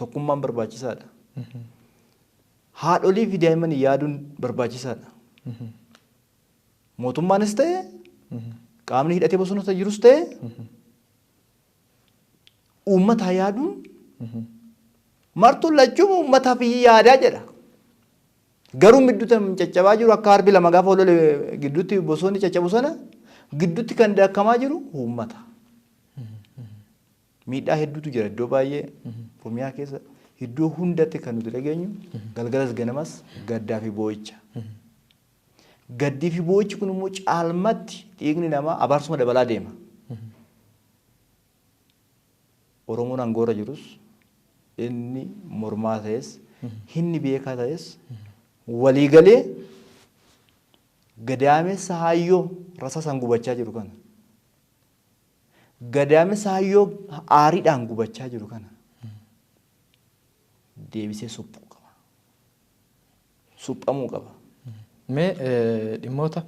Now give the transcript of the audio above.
Tokkummaan barbaachisaadha. Haadholii fi daa'imman yaaduun barbaachisaadha. Mootummaanis ta'e, qaamni hidhatee bosonota jirus ta'e, uummataa yaaduun martuun lachuu uummataaf yaadaa jedha. Garuu gidduutti caccabaa jiru akka harbi lama gaafa lole gidduutti bosonni caccabu sana gidduutti kan daakamaa jiru uummata. Miidhaa hedduutu jira iddoo baay'ee Oromiyaa keessa, iddoo hundatti kan nuti dhageenyu galgalas ganamas gaddaa fi boo'icha. Gaddii fi boo'ichi kun immoo caalmatti dhiigni namaa abaarsuma dabalaa deema. Oromoon aangoorra jirus, inni mormaa ta'es, inni beekaa ta'es, waliigalee gadaamessa haayyoo rasaasaan gubachaa jiru kana, gadaamessa haayyoo aariidhaan gubachaa jiru kana deebisee suphuu qaba. Suphamuu qaba. Mee dhimmoota